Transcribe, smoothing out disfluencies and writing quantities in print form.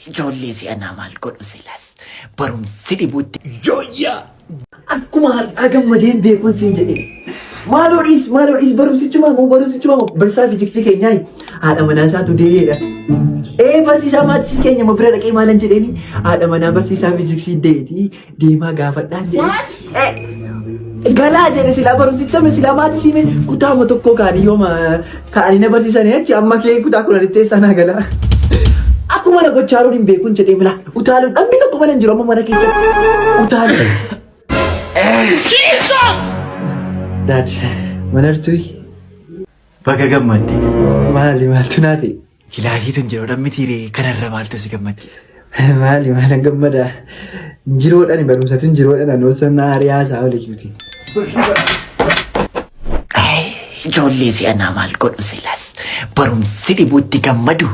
Ijoollee si'anaa maal godhu silas barumsi dhibuutti. Yooyyaa! Akkuma har'aa gammadeen beekuun siin jedhe. Maaloo dhiis maaloo dhiis barumsichuma moo barumsichuma moo barsiisaa fiiziksii keenyaa haadha manaa isaatu dee'eedha. Ee barsiisaa maatisii keenya moo bira dhaqee maalan jedheeni haadha manaa barsiisaa fiiziksii deetii deemaa gaafadhaan jedhe. Galaa jedhe silaa barumsicha mee silaa maatisii mee kutaama tokkoo kaanii yooma kaanii na barsiisanii achi amma kee kutaa kudhanitti eessaa naa galaa. Akkuma na gochaaruun hin beekun jedhee mila utaaluun dhamni tokko mana hin jiru amma mana keessatti utaaluun. Jesus! Dad, mana jirtuu? Baga gammadde. Maali maaltu naa ta'e? Kilaasiitu hin jiru miti ree kanarra maaltu si gammachiisa? Maali maalan gammada? Jiroodhaan barumsatu hin jiroodhaan anoo sannaa hariyaa isaa oliyyuuti. Ijoollee si'anaa maal godhu silas barumsi dhibuutti gammadu.